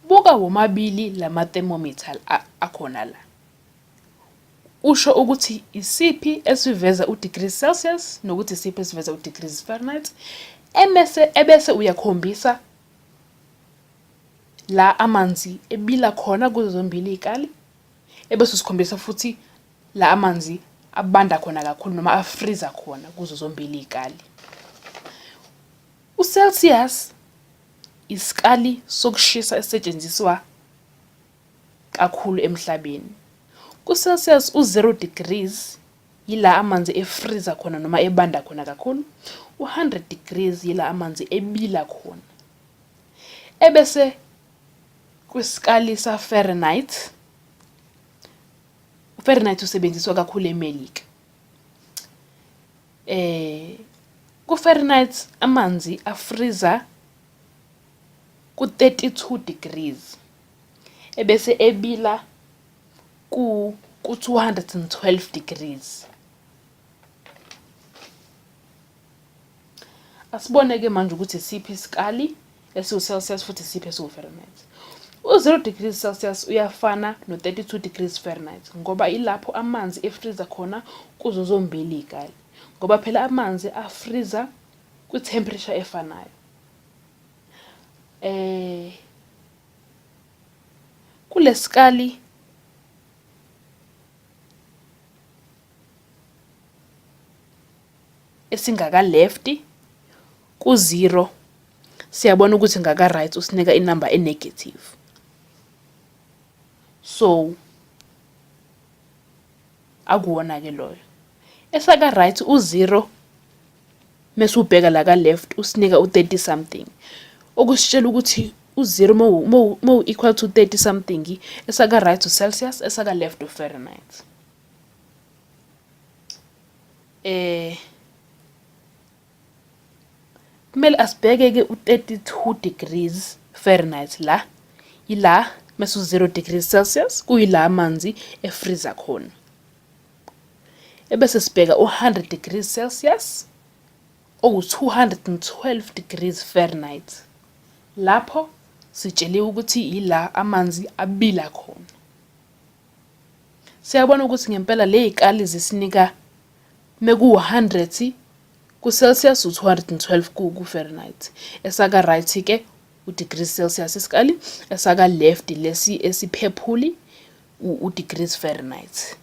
Buka womabili lama-thermometer akhona la. Usho ukuthi isiphi esiveza u-degrees Celsius nokuthi isiphi esiveza u-degrees Fahrenheit. Emese ebese uyakhombisa la amanzi ebila khona kuzo zombili iy'kali, ebese usikhombisa futhi la amanzi abanda khona kakhulu noma afriza khona kuzo zombili iy'kali. UCelsius isikali sokushisa esisetshenziswa kakhulu emhlabeni. KuCelsius u-0 degrees yila amanzi efriza khona noma ebanda khona kakhulu, u-100 degrees yila amanzi ebila khona. Ebese kwisikali sa-Fahrenheit, uFahrenheit usebenziswa kakhulu eMelika. KuFahrenheit amanzi afriza ku-32 degrees ebese ebila ku-212 degrees. Asibone-ke manje ukuthi isiphi isikali esiwu-Celsius futhi isiphi esiwu-Fahrenheit. U-0 degrees Celsius uyafana no-32 degrees Fahrenheit ngoba ilapho amanzi efriza khona kuzo zombili iy'kali, ngoba phela amanzi afriza kwi-temperature efanayo. Kulesikali esingaka-left ku-0 siyabona ukuthi ngaka-right usinika inamba e-negative. So akuwona-ke loyo. Esaka-right u-0 mese ubheka la ka-left usinika u-30 something, okusitshela ukuthi u-0 mo equal to 30 something, esaka-right u-Celsius, esaka-left u-Fahrenheit. Kumele asibheke-ke u-32 degrees Fahrenheit la, yila mase u-0 degrees Celsius kuyila amanzi efriza khona. Ebese sibheka u-100 degrees Celsius oku-212 degrees Fahrenheit. Lapho sitsheliwe ukuthi yila amanzi abila khona. Siyabona ukuthi ngempela ley'kali zisinika meku-100 ku-Celsius u-212 ku-Fahrenheit. Esaka-right ke u-degrees Celsius isikali, esaka-left lesi esiphephuli u-degrees Fahrenheit.